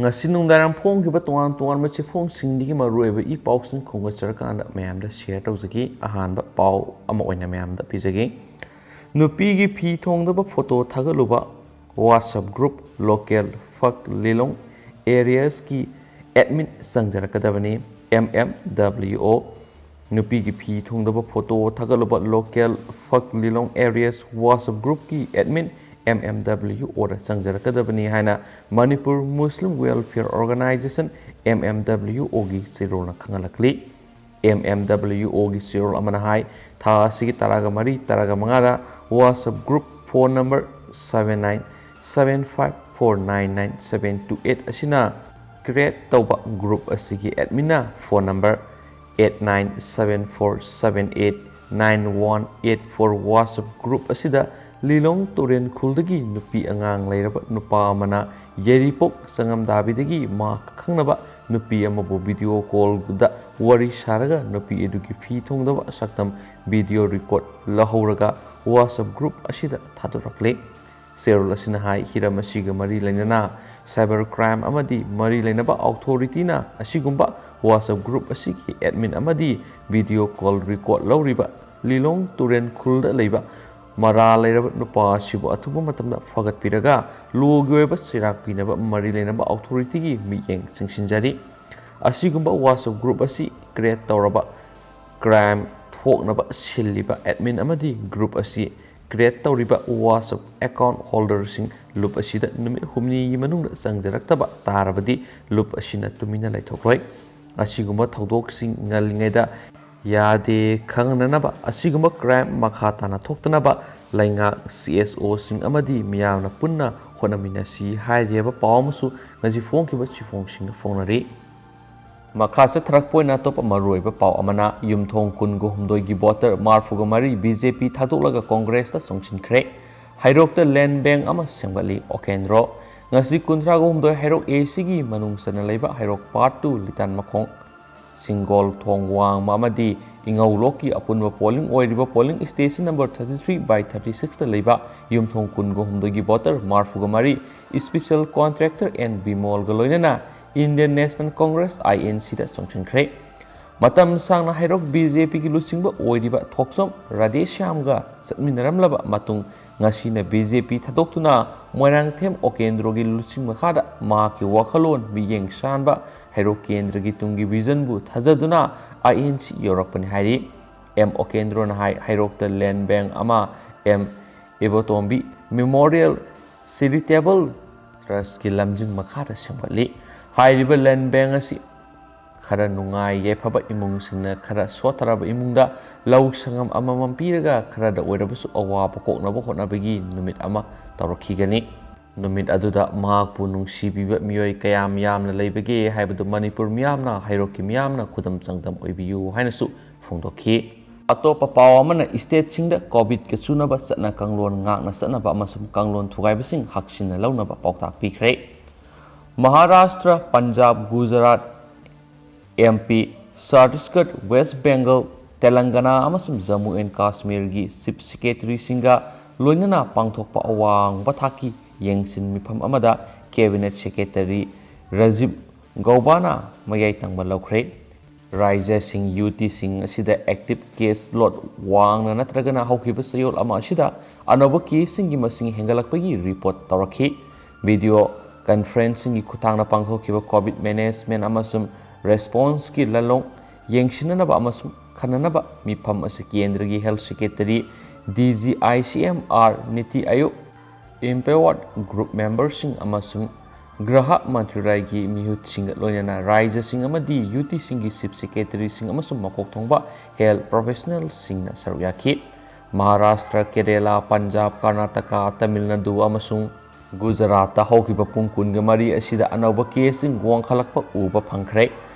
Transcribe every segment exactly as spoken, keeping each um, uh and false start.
ꯉꯁꯤ ꯅꯨꯡꯗꯥꯡ ꯐꯣꯡꯈꯤꯕ ꯇꯣꯉꯥꯟ ꯇꯣꯉꯥꯟꯕ ꯆꯦꯐꯣꯡꯁꯤꯡꯗꯒꯤ ꯃꯔꯨꯑꯣꯏꯕ ꯏ ꯄꯥꯎꯁꯤꯡ ꯈꯣꯝꯒꯠꯆꯔꯀꯥꯟꯗ ꯃꯌꯥꯝꯗ ꯁꯤꯌꯔ ꯇꯧꯖꯒꯦ꯫ ꯑꯍꯥꯟꯕ ꯄꯥꯎ ꯑꯃ ꯑꯣꯏꯅ ꯃꯌꯥꯝꯗ ꯄꯤꯖꯒꯦ꯫ ꯅꯨꯄꯤꯒꯤ ꯐꯤ ꯊꯣꯡꯗꯕ ꯐꯣꯇꯣ ꯊꯥꯒꯠꯂꯨꯕ WhatsApp group local ꯐꯛ ꯂꯤꯂꯣꯡ areas ꯀꯤ admin ꯆꯪꯖꯔꯛꯀꯗꯕꯅꯤ꯫ M M W O꯫ ꯅꯨꯄꯤꯒꯤ ꯐꯤ ꯊꯣꯡꯗꯕ ꯐꯣꯇꯣ ꯊꯥꯒꯠꯂꯨꯕ local ꯐꯛ ꯂꯤꯂꯣꯡ areas WhatsApp group ꯀꯤ admin M M W O ꯗ ꯆꯪꯖꯔꯛꯀꯗꯕꯅꯤ ꯍꯥꯏꯅ Manipur Muslim Welfare Organization, M M W O ꯒꯤ ꯆꯦꯔꯣꯜꯅ ꯈꯪꯍꯜꯂꯛꯂꯤ꯫ M M W O ꯒꯤ ꯆꯦꯔꯣꯜ ꯑꯃꯅ ꯍꯥꯏ, ꯊꯥ ꯑꯁꯤꯒꯤ ꯇꯔꯥꯒ ꯃꯔꯤ, ꯇꯔꯥꯒ ꯃꯉꯥꯗ WhatsApp group phone number seven nine seven five four nine nine seven two eight ꯑꯁꯤꯅ create ꯇꯧꯕ group ꯑꯁꯤꯒꯤ admin ꯅ phone number eight nine seven four seven eight nine one eight four WhatsApp group ꯑꯁꯤꯗ ꯂꯤꯂꯣꯡ ꯇꯨꯔꯦꯟ ꯈꯨꯜꯗꯒꯤ ꯅꯨꯄꯤ ꯑꯉꯥꯡ ꯂꯩꯔꯕ ꯅꯨꯄꯥ ꯑꯃꯅ ꯌꯥꯏꯔꯤꯄꯣꯛ ꯆꯉꯝꯗꯥꯕꯤꯗꯒꯤ ꯃꯍꯥꯛꯀ ꯈꯪꯅꯕ ꯅꯨꯄꯤ ꯑꯃꯕꯨ video call ꯗ ꯋꯥꯔꯤ ꯁꯥꯔꯒ ꯅꯨꯄꯤ ꯑꯗꯨꯒꯤ ꯐꯤ ꯊꯣꯡꯗꯕ ꯁꯛꯇꯝ video record ꯂꯧꯍꯧꯔꯒ WhatsApp group ꯑꯁꯤꯗ ꯊꯥꯗꯣꯔꯛꯂꯦ꯫ ꯆꯦꯔꯣꯜ ꯑꯁꯤꯅ ꯍꯥꯏ, ꯍꯤꯔꯝ ꯑꯁꯤꯒ ꯃꯔꯤ ꯂꯩꯅꯅ cyber crime ꯑꯃꯗꯤ ꯃꯔꯤ ꯂꯩꯅꯕ authority ꯅ ꯑꯁꯤꯒꯨꯝꯕ WhatsApp group ꯑꯁꯤꯒꯤ admin ꯑꯃꯗꯤ video call record ꯂꯧꯔꯤꯕ ꯂꯤꯂꯣꯡ ꯇꯨꯔꯦꯟ ꯈꯨꯜꯗ ꯂꯩꯕ ꯃꯔꯥꯜ ꯂꯩꯔꯕ ꯅꯨꯄꯥ ꯑꯁꯤꯕꯨ ꯑꯊꯨꯕ ꯃꯇꯝꯗ ꯐꯒꯠꯄꯤꯔꯒ law ꯒꯤ ꯑꯣꯏꯕ ꯆꯩꯔꯥꯛ ꯄꯤꯅꯕ ꯃꯔꯤ ꯂꯩꯅꯕ authority ꯒꯤ ꯃꯤꯠꯌꯦꯡ ꯆꯪꯁꯤꯟꯖꯔꯤ꯫ ꯑꯁꯤꯒꯨꯝꯕ WhatsApp group ꯑꯁꯤ create ꯇꯧꯔꯕ crime ꯊꯣꯛꯅꯕ ꯁꯤꯜꯂꯤꯕ admin ꯑꯃꯗꯤ group ꯑꯁꯤ create ꯇꯧꯔꯤꯕ WhatsApp account holder ꯁꯤꯡ ꯂꯨꯞ ꯑꯁꯤꯗ ꯅꯨꯃꯤꯠ ꯍꯨꯝꯅꯤꯒꯤ ꯃꯅꯨꯡꯗ ꯆꯪꯖꯔꯛꯇꯕ ꯇꯥꯔꯕꯗꯤ ꯂꯨꯞ ꯑꯁꯤꯅ ꯇꯨꯃꯤꯟꯅ ꯂꯩꯊꯣꯛꯂꯣꯏ꯫ ꯑꯁꯤꯒꯨꯝꯕ ꯊꯧꯗꯣꯛꯁꯤꯡ ꯉꯜꯂꯤꯉꯩꯗ ꯌꯥꯗꯦ ꯈꯪꯍꯟꯅꯅꯕ, ꯑꯁꯤꯒꯨꯝꯕ crime ꯃꯈꯥ ꯇꯥꯅ ꯊꯣꯛꯇꯅꯕ ꯂꯩꯉꯥꯛ, C S O ꯁꯤꯡ ꯑꯃꯗꯤ ꯃꯤꯌꯥꯝꯅ ꯄꯨꯟꯅ ꯍꯣꯠꯅꯃꯤꯟꯅꯁꯤ ꯍꯥꯏꯔꯤꯕ ꯄꯥꯎ ꯑꯃꯁꯨ ꯉꯁꯤ ꯐꯣꯡꯈꯤꯕ ꯆꯦꯐꯣꯡꯁꯤꯡꯅ ꯐꯣꯡꯅꯔꯤ꯫ ꯃꯈꯥ ꯆꯠꯊꯔꯛꯄ ꯑꯣꯏꯅ ꯑꯇꯣꯞꯄ ꯃꯔꯨꯑꯣꯏꯕ ꯄꯥꯎ ꯑꯃꯅ, ꯌꯨꯝꯊꯣꯡ ꯀꯨꯟꯒ ꯍꯨꯝꯗꯣꯏꯒꯤ voter ꯃꯔꯤꯐꯨꯒ ꯃꯔꯤ B J P ꯊꯥꯗꯣꯛꯂꯒ Congress ꯇ ꯆꯣꯡꯁꯤꯟꯈ꯭ꯔꯦ꯫ ꯍꯩꯔꯣꯛꯇ land bank ꯑꯃ ꯁꯦꯝꯒꯠꯂꯤ ꯑꯣꯀꯦꯟꯗ꯭ꯔꯣ꯫ ꯉꯁꯤ ꯀꯨꯟꯊ꯭ꯔꯥꯒ ꯍꯨꯝꯗꯣꯏ ꯍꯩꯔꯣꯛ A C ꯒꯤ ꯃꯅꯨꯡ ꯆꯟꯅ ꯂꯩꯕ ꯍꯩꯔꯣꯛ Part two ꯂꯤꯇꯥꯟ ꯃꯈꯣꯡ ꯁꯤꯡꯒꯣꯜ ꯊꯣꯡ ꯋꯥꯡꯃ ꯑꯃꯗꯤ ꯏꯉꯧꯂꯣꯛꯀꯤ ꯑꯄꯨꯟꯕ polling ꯑꯣꯏꯔꯤꯕ polling station number thirty three by thirty sixꯇ ꯂꯩꯕ ꯌꯨꯝꯊꯣꯡ ꯀꯨꯟꯒ ꯍꯨꯝꯗꯣꯏꯒꯤ voter ꯃꯔꯤꯐꯨꯒ ꯃꯔꯤ special contractor ꯑꯦꯟ ꯕꯤꯃꯣꯜꯒ ꯂꯣꯏꯅꯅ Indian National Congress, INCꯗ ꯆꯪꯁꯤꯟꯈ꯭ꯔꯦ꯫ ꯃꯇꯝ ꯁꯥꯡꯅ ꯍꯩꯔꯣꯛ BJPꯒꯤ ꯂꯨꯆꯤꯡꯕ ꯑꯣꯏꯔꯤꯕ ꯊꯣꯛꯆꯣꯝ ꯔꯥꯙꯦꯁ꯭ꯌꯥꯝꯒ ꯆꯠꯃꯤꯟꯅꯔꯝꯂꯕ ꯃꯇꯨꯡ, ꯉꯁꯤꯅ BJP ꯊꯥꯗꯣꯛꯇꯨꯅ ꯃꯣꯏꯔꯥꯡꯊꯦꯝ ꯑꯣꯀꯦꯟꯗ꯭ꯔꯣꯒꯤ ꯂꯨꯆꯤꯡ ꯃꯈꯥꯗ ꯃꯍꯥꯛꯀꯤ ꯋꯥꯈꯜꯂꯣꯟ, ꯃꯤꯠꯌꯦꯡ ꯁꯥꯟꯕ, ꯍꯩꯔꯣꯛ ꯀꯦꯟꯗ꯭ꯔꯒꯤ ꯇꯨꯡꯒꯤ visionꯕꯨ ꯊꯥꯖꯗꯨꯅ INC ꯌꯧꯔꯛꯄꯅꯤ ꯍꯥꯏꯔꯤ꯫ ꯑꯦꯝ ꯑꯣꯀꯦꯟꯗ꯭ꯔꯣꯅ ꯍꯥꯏ, ꯍꯩꯔꯣꯛꯇ land bank ꯑꯃ ꯑꯦꯝ ꯏꯕꯣꯇꯣꯝꯕꯤ Memorial Charitable Trustꯀꯤ ꯂꯝꯖꯤꯡ ꯃꯈꯥꯗ ꯁꯦꯝꯒꯠꯂꯤ꯫ ꯍꯥꯏꯔꯤꯕ land bank ꯑꯁꯤ ꯈꯔ ꯅꯨꯡꯉꯥꯏ ꯌꯥꯏꯐꯕ ꯏꯃꯨꯡꯁꯤꯡꯅ ꯈꯔ ꯁꯣꯠꯊꯔꯕ ꯏꯃꯨꯡꯗ ꯂꯧ ꯁꯪꯉꯝ ꯑꯃꯃꯝ ꯄꯤꯔꯒ ꯈꯔꯗ ꯑꯣꯏꯔꯕꯁꯨ ꯑꯋꯥꯕ ꯀꯣꯛꯅꯕ ꯍꯣꯠꯅꯕꯒꯤ ꯅꯨꯃꯤꯠ ꯑꯃ ꯇꯧꯔꯛꯈꯤꯒꯅꯤ꯫ ꯅꯨꯃꯤꯠ ꯑꯗꯨꯗ ꯃꯍꯥꯛꯄꯨ ꯅꯨꯡꯁꯤꯕꯤꯕ ꯃꯤꯑꯣꯏ ꯀꯌꯥꯝ ꯌꯥꯝꯅ ꯂꯩꯕꯒꯦ ꯍꯥꯏꯕꯗꯨ ꯃꯅꯤꯄꯨꯔ ꯃꯤꯌꯥꯝꯅ, ꯍꯩꯔꯣꯛꯀꯤ ꯃꯤꯌꯥꯝꯅ ꯈꯨꯗꯝ ꯆꯥꯡꯗꯝ ꯑꯣꯏꯕꯤꯌꯨ ꯍꯥꯏꯅꯁꯨ ꯐꯣꯡꯗꯣꯛꯈꯤ꯫ ꯑꯇꯣꯞꯄ ꯄꯥꯎ ꯑꯃꯅ stateꯁꯤꯡꯗ COVIDꯀ ꯆꯨꯅꯕ ꯆꯠꯅ ꯀꯥꯡꯂꯣꯟ ꯉꯥꯛꯅ ꯆꯠꯅꯕ ꯑꯃꯁꯨꯡ ꯀꯥꯡꯂꯣꯟ ꯊꯨꯒꯥꯏꯕꯁꯤꯡ ꯍꯛꯆꯤꯟꯅ ꯂꯧꯅꯕ ꯄꯥꯎꯇꯥꯛ ꯄꯤꯈ꯭ꯔꯦ꯫ ꯃꯍꯥꯔꯥꯁꯇ꯭ꯔ, ꯄꯟꯖꯥꯕ, ꯒꯨꯖꯔꯥꯠ, MP, ꯆꯇꯤꯁꯒꯔ, ꯋꯦꯁ ꯕꯦꯡꯒꯜ, ꯇꯦꯂꯪꯒꯅꯥ ꯑꯃꯁꯨꯡ ꯖꯝꯃꯨ ꯑꯦꯟ ꯀꯥꯁꯃꯤꯔꯒꯤ Chief Secretaryꯁꯤꯡꯒ ꯂꯣꯏꯅꯅ ꯄꯥꯡꯊꯣꯛꯄ ꯑꯋꯥꯡꯕ ꯊꯥꯛꯀꯤ ꯌꯦꯡꯁꯤꯟ ꯃꯤꯐꯝ ꯑꯃꯗ Cabinet Secretary ꯔꯥꯖꯤꯕ ꯒꯧꯕꯥꯅ ꯃꯌꯥꯏ ꯇꯪꯕ ꯂꯧꯈ꯭ꯔꯦ꯫ ꯔꯥꯏꯖ꯭ꯌꯁꯤꯡ, UTꯁꯤꯡ ꯑꯁꯤꯗ active case load ꯋꯥꯡꯅ ꯅꯠꯇ꯭ꯔꯒꯅ ꯍꯧꯈꯤꯕ ꯆꯌꯣꯜ ꯑꯃ ꯑꯁꯤꯗ ꯑꯅꯧꯕ caseꯁꯤꯡꯒꯤ ꯃꯁꯤꯡ ꯍꯦꯟꯒꯠꯂꯛꯄꯒꯤ report ꯇꯧꯔꯛꯈꯤ꯫ Video conferencingꯒꯤ ꯈꯨꯠꯊꯥꯡꯗ ꯄꯥꯡꯊꯣꯛꯈꯤꯕ COVID management ꯑꯃꯁꯨꯡ responseꯀꯤ ꯂꯥꯂꯣꯡ ꯌꯦꯡꯁꯤꯟꯅꯅꯕ ꯑꯃꯁꯨꯡ ꯈꯟꯅꯅꯕ ꯃꯤꯐꯝ ꯑꯁꯤ ꯀꯦꯟꯗ꯭ꯔꯒꯤ Health Secretary, DGICMR, NITI Aayog, empowered group memberꯁꯤꯡ ꯑꯃꯁꯨꯡ ꯒ꯭ꯔꯍ ꯃꯟꯇ꯭ꯔꯥꯂꯌꯒꯤ ꯃꯤꯍꯨꯠꯁꯤꯡꯒ ꯂꯣꯏꯅꯅ ꯔꯥꯏꯖ꯭ꯌꯁꯤꯡ ꯑꯃꯗꯤ UTꯁꯤꯡꯒꯤ Chief Secretaryꯁꯤꯡ ꯑꯃꯁꯨꯡ ꯃꯀꯣꯛ ꯊꯣꯡꯕ health professionalꯁꯤꯡꯅ ꯁꯔꯨꯛ ꯌꯥꯈꯤ꯫ ꯃꯍꯥꯔꯥꯁꯇ꯭ꯔ, ꯀꯦꯔꯦꯂꯥ, ꯄꯟꯖꯥꯕ, ꯀꯔꯅꯥꯇꯀꯥ, ꯇꯥꯃꯤꯜ ꯅꯥꯗꯨ ꯑꯃꯁꯨꯡ ꯒꯨꯖꯔꯥꯠꯇ ꯍꯧꯈꯤꯕ ꯄꯨꯡ ꯀꯨꯟꯒ ꯃꯔꯤ ꯑꯁꯤꯗ ꯑꯅꯧꯕ caseꯁꯤꯡ ꯋꯥꯡꯈꯠꯂꯛꯄ ꯎꯕ ꯐꯪꯈ꯭ꯔꯦ꯫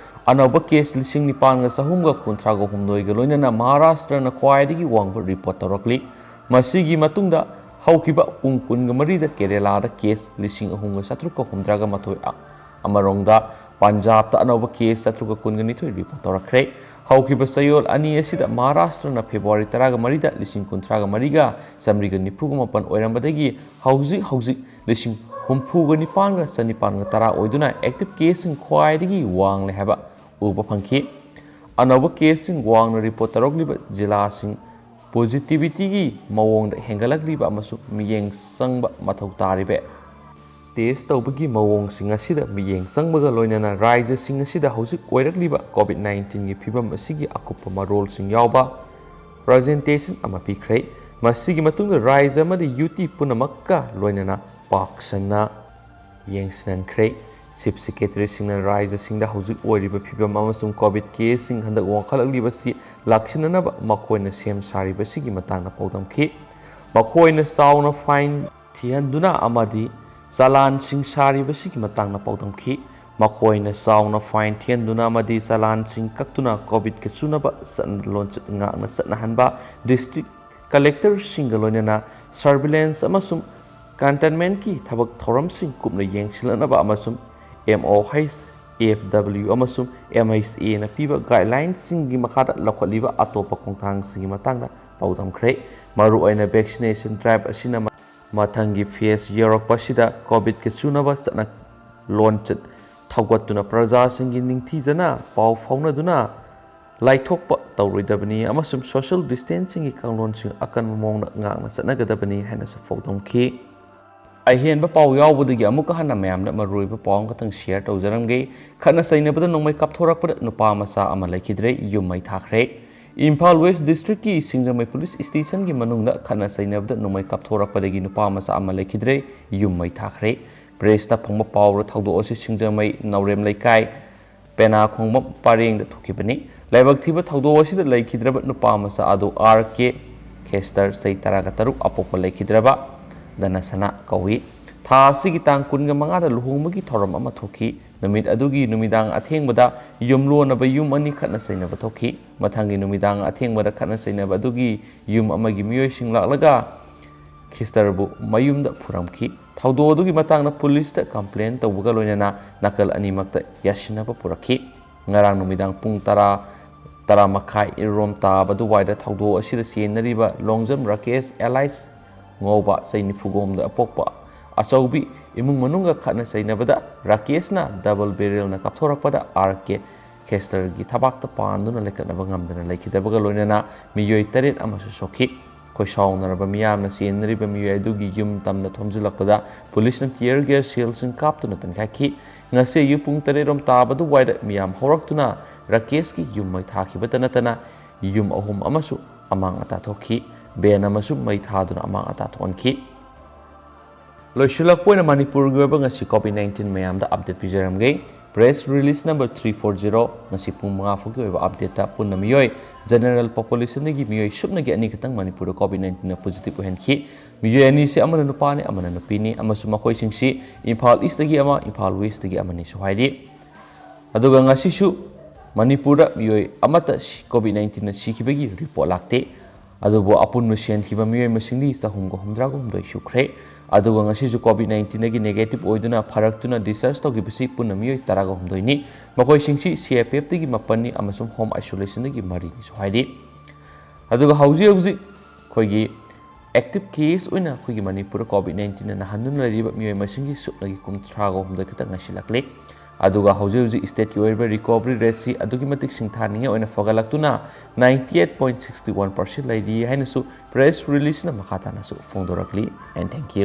ꯑꯅꯧꯕ case ꯂꯤꯁꯤꯡ ꯅꯤꯄꯥꯟꯒ ꯆꯍꯨꯝꯒ ꯀꯨꯟꯊ꯭ꯔꯥꯒ ꯍꯨꯝꯗꯣꯏꯒ ꯂꯣꯏꯅꯅ ꯃꯍꯥꯔꯥꯁꯇ꯭ꯔꯅ ꯈ꯭ꯋꯥꯏꯗꯒꯤ ꯋꯥꯡꯕ report ꯇꯧꯔꯛꯂꯤ꯫ ꯃꯁꯤꯒꯤ ꯃꯇꯨꯡꯗ ꯍꯧꯈꯤꯕ ꯄꯨꯡ ꯀꯨꯟꯒ ꯃꯔꯤꯗ ꯀꯦꯔꯦꯂꯥꯗ case ꯂꯤꯁꯤꯡ ꯑꯍꯨꯝꯒ ꯆꯥꯇ꯭ꯔꯨꯛꯀ ꯍꯨꯝꯗ꯭ꯔꯥꯒ ꯃꯥꯊꯣꯏ ꯑ-, ꯑꯃꯔꯣꯝꯗ ꯄꯟꯖꯥꯕꯇ ꯑꯅꯧꯕ ꯀꯦꯁ ꯆꯥꯇ꯭ꯔꯨꯛꯀ ꯀꯨꯟꯒ ꯅꯤꯊꯣꯏ ꯔꯤꯄꯣꯔꯠ ꯇꯧꯔꯛꯈ꯭ꯔꯦ꯫ ꯍꯧꯈꯤꯕ ꯆꯌꯣꯜ ꯑꯅꯤ ꯑꯁꯤꯗ ꯃꯍꯥꯔꯥꯁꯇ꯭ꯔꯅ ꯐꯦꯕ꯭ꯔꯨꯋꯥꯔꯤ ꯇꯔꯥꯒ ꯃꯔꯤꯗ ꯂꯤꯁꯤꯡ ꯀꯨꯟꯊ꯭ꯔꯥꯒ ꯃꯔꯤꯒ ꯆꯥꯃꯔꯤꯒ ꯅꯤꯐꯨꯒ ꯃꯥꯄꯟ ꯑꯣꯏꯔꯝꯕꯗꯒꯤ ꯍꯧꯖꯤꯛ ꯍꯧꯖꯤꯛ ꯂꯤꯁꯤꯡ ꯍꯨꯝꯐꯨꯒ ꯅꯤꯄꯥꯟꯒ ꯆꯅꯤꯄꯥꯟꯒ ꯇꯔꯥ ꯑꯣꯏꯗꯨꯅ ꯑꯦꯛꯇꯤꯚ ꯀꯦꯁꯁꯤꯡ ꯈ꯭ꯋꯥꯏꯗꯒꯤ ꯋꯥꯡꯂꯦ ꯍꯥꯏꯕ ꯎꯕ ꯐꯪꯈꯤ꯫ ꯑꯅꯧꯕ ꯀꯦꯁꯁꯤꯡ ꯋꯥꯡꯅ ꯔꯤꯄꯣꯔꯠ ꯇꯧꯔꯛꯂꯤꯕ ꯖꯤꯂꯥꯁꯤꯡ ꯄꯣꯖꯤꯇꯤꯚꯤꯇꯤꯒꯤ ꯃꯑꯣꯡꯗ ꯍꯦꯟꯒꯠꯂꯛꯂꯤꯕ ꯑꯃꯁꯨꯡ ꯃꯤꯠꯌꯦꯡ ꯆꯪꯕ ꯃꯊꯧ ꯇꯥꯔꯤꯕ ꯇꯦꯁ ꯇꯧꯕꯒꯤ ꯃꯑꯣꯡꯁꯤꯡ ꯑꯁꯤꯗ ꯃꯤꯠꯌꯦꯡ ꯆꯪꯕꯒ ꯂꯣꯏꯅꯅ ꯔꯥꯏꯖ꯭ꯌꯁꯤꯡ ꯑꯁꯤꯗ ꯍꯧꯖꯤꯛ ꯑꯣꯏꯔꯛꯂꯤꯕ ꯀꯣꯚꯤꯗ ꯅꯥꯏꯟꯇꯤꯟꯒꯤ ꯐꯤꯕꯝ ꯑꯁꯤꯒꯤ ꯑꯀꯨꯞꯄ ꯃꯔꯣꯜꯁꯤꯡ ꯌꯥꯎꯕ ꯄ꯭ꯔꯖꯦꯟꯇꯦꯁꯟ ꯑꯃ ꯄꯤꯈ꯭ꯔꯦ꯫ ꯃꯁꯤꯒꯤ ꯃꯇꯨꯡꯗ ꯔꯥꯏꯖ꯭ꯌ ꯑꯃꯗꯤ ꯌꯨ ꯇꯤ ꯄꯨꯝꯅꯃꯛꯀ ꯂꯣꯏꯅꯅ ꯄꯥꯛ ꯁꯟꯅ ꯌꯦꯡꯁꯤꯟꯍꯟꯈ꯭ꯔꯦ꯫ ꯆꯤꯐ ꯁꯦꯀ꯭ꯔꯦꯇꯔꯤꯁꯤꯡꯅ ꯔꯥꯏꯖ꯭ꯌꯁꯤꯡꯗ ꯍꯧꯖꯤꯛ ꯑꯣꯏꯔꯤꯕ ꯐꯤꯕꯝ ꯑꯃꯁꯨꯡ ꯀꯣꯚꯤꯗ ꯀꯦꯁꯁꯤꯡ ꯍꯟꯗꯛ ꯋꯥꯡꯈꯠꯂꯛꯂꯤꯕꯁꯤ ꯂꯥꯛꯁꯤꯟꯅꯅꯕ ꯃꯈꯣꯏꯅ ꯁꯦꯝ ꯁꯥꯔꯤꯕꯁꯤꯒꯤ ꯃꯇꯥꯡꯗ ꯄꯥꯎꯗꯝꯈꯤ꯫ ꯃꯈꯣꯏꯅ ꯆꯥꯎꯅ ꯐꯥꯏꯟ ꯊꯤꯍꯟꯗꯨꯅ ꯑꯃꯗꯤ ꯆꯂꯥꯟꯁꯤꯡ ꯁꯥꯔꯤꯕꯁꯤꯒꯤ ꯃꯇꯥꯡꯗ ꯄꯥꯎꯗꯝꯈꯤ꯫ ꯃꯈꯣꯏꯅ ꯆꯥꯎꯅ ꯐꯥꯏꯟ ꯊꯤꯍꯟꯗꯨꯅ ꯑꯃꯗꯤ ꯆꯂꯥꯟꯁꯤꯡ ꯀꯛꯇꯨꯅ ꯀꯣꯚꯤꯗꯀ ꯆꯨꯅꯕ ꯆꯠꯅ ꯂꯣꯟꯆꯠ ꯉꯥꯛꯅ ꯆꯠꯅꯍꯟꯕ, ꯗꯤꯁꯇ꯭ꯔꯤꯛ ꯀꯂꯦꯛꯇꯔꯁꯤꯡꯒ ꯂꯣꯏꯅꯅ ꯁꯔꯚꯤꯂꯦꯟꯁ ꯑꯃꯁꯨꯡ ꯀꯟꯇꯦꯟꯃꯦꯟꯠꯀꯤ ꯊꯕꯛ ꯊꯧꯔꯝꯁꯤꯡ ꯀꯨꯞꯅ ꯌꯦꯡꯁꯤꯜꯂꯛꯅꯕ ꯑꯃꯁꯨꯡ M O H F W ꯑꯃꯁꯨꯡ ꯑꯦꯝ ꯑꯩꯆ ꯑꯦꯅ ꯄꯤꯕ ꯒꯥꯏꯗꯂꯥꯏꯟꯁꯤꯡꯒꯤ ꯃꯈꯥꯗ ꯂꯧꯈꯠꯂꯤꯕ ꯑꯇꯣꯞꯄ ꯈꯣꯡꯊꯥꯡꯁꯤꯡꯒꯤ ꯃꯇꯥꯡꯗ ꯄꯥꯎꯗꯝꯈ꯭ꯔꯦ꯫ ꯃꯔꯨꯑꯣꯏꯅ ꯚꯦꯛꯁꯤꯅꯦꯁꯟ ꯗ꯭ꯔꯥꯏꯚ ꯑꯁꯤꯅ ꯃꯊꯪꯒꯤ ꯐꯦꯖ ꯌꯧꯔꯛꯄ ꯑꯁꯤꯗ ꯀꯣꯚꯤꯗꯀ ꯆꯨꯅꯕ ꯆꯠꯅ ꯂꯣꯟꯆꯠ ꯊꯧꯒꯠꯇꯨꯅ ꯄ꯭ꯔꯖꯥꯁꯤꯡꯒꯤ ꯅꯤꯡꯊꯤꯖꯅ ꯄꯥꯎ ꯐꯥꯎꯅꯗꯨꯅ ꯂꯥꯏꯊꯣꯛꯄ ꯇꯧꯔꯣꯏꯗꯕꯅꯤ ꯑꯃꯁꯨꯡ ꯁꯣꯁꯤꯌꯦꯜ ꯗꯤꯁꯇꯦꯟꯁꯤꯡꯒꯤ ꯀꯥꯡꯂꯣꯟꯁꯤꯡ ꯑꯀꯟꯕ ꯃꯑꯣꯡꯗ ꯉꯥꯛꯅ ꯆꯠꯅꯒꯗꯕꯅꯤ ꯍꯥꯏꯅꯁꯨ ꯐꯣꯡꯗꯣꯛꯈꯤ꯫ ꯑꯍꯦꯟꯕ ꯄꯥꯎ ꯌꯥꯎꯕꯗꯒꯤ ꯑꯃꯨꯛꯀ ꯍꯟꯅ ꯃꯌꯥꯝꯗ ꯃꯔꯨꯑꯣꯏꯕ ꯄꯥꯎ ꯑꯃꯈꯛꯇꯪ ꯁꯤꯌꯔ ꯇꯧꯖꯔꯝꯒꯦ꯫ ꯈꯠꯅ ꯆꯩꯅꯕꯗ ꯅꯣꯡꯃꯩ ꯀꯥꯞꯊꯣꯔꯛꯄꯗ ꯅꯨꯄꯥ ꯃꯆꯥ ꯑꯃ ꯂꯩꯈꯤꯗ꯭ꯔꯦ, ꯌꯨꯝ ꯃꯩ ꯊꯥꯈ꯭ꯔꯦ꯫ ꯏꯝꯐꯥꯜ ꯋꯦꯁ ꯗꯤꯁꯇ꯭ꯔꯤꯛꯀꯤ ꯁꯤꯡꯖꯃꯩ ꯄꯨꯂꯤꯁ ꯁ꯭ꯇꯦꯁꯟꯒꯤ ꯃꯅꯨꯡꯗ ꯈꯠꯅ ꯆꯩꯅꯕꯗ ꯅꯣꯡꯃꯩ ꯀꯥꯞꯊꯣꯔꯛꯄꯗꯒꯤ ꯅꯨꯄꯥ ꯃꯆꯥ ꯑꯃ ꯂꯩꯈꯤꯗ꯭ꯔꯦ, ꯌꯨꯝ ꯃꯩ ꯊꯥꯈ꯭ꯔꯦ꯫ ꯄ꯭ꯔꯦꯁꯇ ꯐꯪꯕ ꯄꯥꯎꯗ ꯊꯧꯗꯣꯛ ꯑꯁꯤ ꯁꯤꯡꯖꯃꯩ ꯅꯥꯎꯔꯦꯝ ꯂꯩꯀꯥꯏ ꯄꯦꯅꯥꯈꯣꯡꯕꯝ ꯄꯔꯦꯡꯗ ꯊꯣꯛꯈꯤꯕꯅꯤ꯫ ꯂꯥꯏꯕꯛ ꯊꯤꯕ ꯊꯧꯗꯣꯛ ꯑꯁꯤꯗ ꯂꯩꯈꯤꯗ꯭ꯔꯕ ꯅꯨꯄꯥ ꯃꯆꯥ ꯑꯗꯨ ꯑꯥꯔ ꯀꯦ ꯈꯦꯁꯇꯔ, ꯆꯍꯤ ꯇꯔꯥꯒ ꯇꯔꯨꯛ, ꯑꯄꯣꯛꯄ ꯂꯩꯈꯤꯗ꯭ꯔꯕ ꯗꯅꯁꯅꯥ ꯀꯧꯏ꯫ ꯊꯥ ꯑꯁꯤꯒꯤ ꯇꯥꯡ ꯀꯨꯟꯒ ꯃꯉꯥꯗ ꯂꯨꯍꯣꯡꯕꯒꯤ ꯊꯧꯔꯝ ꯑꯃ ꯊꯣꯛꯈꯤ꯫ ꯅꯨꯃꯤꯠ ꯑꯗꯨꯒꯤ ꯅꯨꯃꯤꯗꯥꯡ ꯑꯊꯦꯡꯕꯗ ꯌꯨꯝꯂꯣꯟꯅꯕ ꯌꯨꯝ ꯑꯅꯤ ꯈꯠꯅ ꯆꯩꯅꯕ ꯊꯣꯛꯈꯤ꯫ ꯃꯊꯪꯒꯤ ꯅꯨꯃꯤꯗꯥꯡ ꯑꯊꯦꯡꯕꯗ ꯈꯠꯅ ꯆꯩꯅꯕ ꯑꯗꯨꯒꯤ ꯌꯨꯝ ꯑꯃꯒꯤ ꯃꯤꯑꯣꯏꯁꯤꯡ ꯂꯥꯛꯂꯒ ꯈꯤꯁꯇꯔꯕꯨ ꯃꯌꯨꯝꯗ ꯐꯨꯔꯝꯈꯤ꯫ ꯊꯧꯗꯣꯛ ꯑꯗꯨꯒꯤ ꯃꯇꯥꯡꯗ ꯄꯨꯂꯤꯁꯇ ꯀꯝꯄ꯭ꯂꯦꯟ ꯇꯧꯕꯒ ꯂꯣꯏꯅꯅ ꯅꯥꯀꯜ ꯑꯅꯤꯃꯛꯇ ꯌꯥꯁꯤꯟꯅꯕ ꯄꯨꯔꯛꯈꯤ꯫ ꯉꯔꯥꯡ ꯅꯨꯃꯤꯗꯥꯡ ꯄꯨꯡ ꯇꯔꯥ, ꯇꯔꯥ ꯃꯈꯥꯏ ꯔꯣꯝ ꯇꯥꯕ ꯑꯗꯨꯋꯥꯏꯗ ꯊꯧꯗꯣꯛ ꯑꯁꯤꯗ ꯆꯦꯟꯅꯔꯤꯕ ꯂꯣꯡꯖꯝ ꯔꯥꯀꯦꯁ ꯑꯦꯂꯥꯏꯁ ꯉꯧꯕ ꯆꯍꯤ ꯅꯤꯐꯨꯒ ꯍꯨꯝꯗꯣꯏ ꯑꯄꯣꯛꯄ ꯑꯆꯧꯕꯤ ꯏꯃꯨꯡ ꯃꯅꯨꯡꯒ ꯈꯠꯅ ꯆꯩꯅꯕꯗ ꯔꯥꯀꯦꯁꯅ ꯗꯕꯜ ꯕꯦꯔꯦꯜꯅ ꯀꯥꯞꯊꯣꯔꯛꯄꯗ ꯑꯥꯔ ꯀꯦ ꯈꯦꯁꯇꯔꯒꯤ ꯊꯕꯥꯛꯇ ꯄꯥꯟꯗꯨꯅ ꯂꯩꯈꯠꯅꯕ ꯉꯝꯗꯅ ꯂꯩꯈꯤꯗꯕꯒ ꯂꯣꯏꯅꯅ ꯃꯤꯑꯣꯏ ꯇꯔꯦꯠ ꯑꯃꯁꯨ ꯁꯣꯛꯈꯤ꯫ ꯈꯣꯏꯁꯥꯎꯅꯔꯕ ꯃꯤꯌꯥꯝꯅ ꯆꯦꯟꯅꯔꯤꯕ ꯃꯤꯑꯣꯏ ꯑꯗꯨꯒꯤ ꯌꯨꯝ ꯇꯝꯅ ꯊꯣꯝꯖꯤꯜꯂꯛꯄꯗ ꯄꯨꯂꯤꯁꯅ tear gas shellꯁꯤꯡ ꯀꯥꯞꯇꯨꯅ ꯇꯟꯈꯥꯏꯈꯤ꯫ ꯉꯁꯤ ꯑꯌꯨꯛ ꯄꯨꯡ ꯇꯔꯦꯠ ꯔꯣꯝ ꯇꯥꯕ ꯑꯗꯨꯋꯥꯏꯗ ꯃꯤꯌꯥꯝ ꯍꯧꯔꯛꯇꯨꯅ ꯔꯥꯀꯦꯁꯀꯤ ꯌꯨꯝ ꯃꯩ ꯊꯥꯈꯤꯕꯇ ꯅꯠꯇꯅ ꯌꯨꯝ ꯑꯍꯨꯝ ꯑꯃꯁꯨ ꯑꯃꯥꯡ ꯑꯇꯥ ꯊꯣꯛꯈꯤ꯫ ꯚꯦꯟ ꯑꯃꯁꯨ ꯃꯩ ꯊꯥꯗꯨꯅ ꯑꯃꯥꯡ ꯑꯇꯥ ꯊꯣꯛꯍꯟꯈꯤ꯫ ꯂꯣꯏꯁꯤꯜꯂꯛꯄ ꯑꯣꯏꯅ ꯃꯅꯤꯄꯨꯔꯒꯤ ꯑꯣꯏꯕ ꯉꯁꯤ COVID nineteen ꯃꯌꯥꯝꯗ update ꯄꯤꯖꯔꯝꯒꯦ꯫ Press release number three four zero, ꯉꯁꯤ ꯄꯨꯡ ꯃꯉꯥ ꯐꯥꯎꯒꯤ ꯑꯣꯏꯕ updateꯇ ꯄꯨꯟꯅ ꯃꯤꯑꯣꯏ general populationꯗꯒꯤ ꯃꯤꯑꯣꯏ ꯁꯨꯞꯅꯒꯤ ꯑꯅꯤ ꯈꯛꯇꯪ ꯃꯅꯤꯄꯨꯔꯗ COVID nineteenꯅ positive ꯑꯣꯏꯍꯟꯈꯤ꯫ ꯃꯤꯑꯣꯏ ꯑꯅꯤꯁꯤ ꯑꯃꯅ ꯅꯨꯄꯥꯅꯤ, ꯑꯃꯅ ꯅꯨꯄꯤꯅꯤ, ꯑꯃꯁꯨꯡ ꯃꯈꯣꯏꯁꯤꯡꯁꯤ ꯏꯝꯐꯥꯜ Eastꯇꯒꯤ ꯑꯃ, ꯏꯝꯐꯥꯜ Westꯇꯒꯤ ꯑꯃꯅꯤꯁꯨ ꯍꯥꯏꯔꯤ꯫ ꯑꯗꯨꯒ ꯉꯁꯤꯁꯨ ꯃꯅꯤꯄꯨꯔꯗ ꯃꯤꯑꯣꯏ ꯑꯃꯠꯇ ꯁꯤ-, COVID nineteenꯅ ꯁꯤꯈꯤꯕꯒꯤ report ꯂꯥꯛꯇꯦ꯫ ꯑꯗꯨꯕꯨ ꯑꯄꯨꯟꯕ ꯁꯤꯍꯟꯈꯤꯕ ꯃꯤꯑꯣꯏ ꯃꯁꯤꯡꯗꯤ ꯆꯍꯨꯝꯒ ꯍꯨꯝꯗ꯭ꯔꯥꯒ ꯍꯨꯝꯗꯣꯏ ꯁꯨꯈ꯭ꯔꯦ꯫ ꯑꯗꯨꯒ ꯉꯁꯤꯁꯨ COVID nineteenꯗꯒꯤ negative ꯑꯣꯏꯗꯨꯅ ꯐꯔꯛꯇꯨꯅ discharge ꯇꯧꯈꯤꯕꯁꯤ ꯄꯨꯟꯅ ꯃꯤꯑꯣꯏ ꯇꯔꯥꯒ ꯍꯨꯝꯗꯣꯏꯅꯤ꯫ ꯃꯈꯣꯏꯁꯤꯡꯁꯤ CFFꯇꯒꯤ ꯃꯥꯄꯟꯅꯤ ꯑꯃꯁꯨꯡ home isolationꯗꯒꯤ ꯃꯔꯤꯅꯤꯁꯨ ꯍꯥꯏꯔꯤ꯫ ꯑꯗꯨꯒ ꯍꯧꯖꯤꯛ ꯍꯧꯖꯤꯛ ꯑꯩꯈꯣꯏꯒꯤ active case ꯑꯣꯏꯅ ꯑꯩꯈꯣꯏꯒꯤ ꯃꯅꯤꯄꯨꯔꯗ COVID nineteenꯅ ꯅꯥꯍꯟꯗꯨꯅ ꯂꯩꯔꯤꯕ ꯃꯤꯑꯣꯏ ꯃꯁꯤꯡꯒꯤ ꯁꯨꯞꯅꯒꯤ ꯀꯨꯟꯊ꯭ꯔꯥꯒ ꯍꯨꯝꯗꯣꯏ ꯈꯛꯇ ꯉꯥꯏꯁꯤꯜꯂꯛꯂꯤ꯫ ꯑꯗꯨꯒ ꯍꯧꯖꯤꯛ ꯍꯧꯖꯤꯛ stateꯀꯤ ꯑꯣꯏꯔꯤꯕ recovery rateꯁꯤ ꯑꯗꯨꯛꯀꯤ ꯃꯇꯤꯛ ꯁꯤꯡꯊꯥꯅꯤꯡꯉꯥꯏ ꯑꯣꯏꯅ ꯐꯒꯠꯂꯛꯇꯨꯅ ninety eight point sixty one percent ꯂꯩꯔꯤ ꯍꯥꯏꯅꯁꯨ press releaseꯅ ꯃꯈꯥ ꯇꯥꯅꯁꯨ ꯐꯣꯡꯗꯣꯔꯛꯂꯤ꯫ And thank you.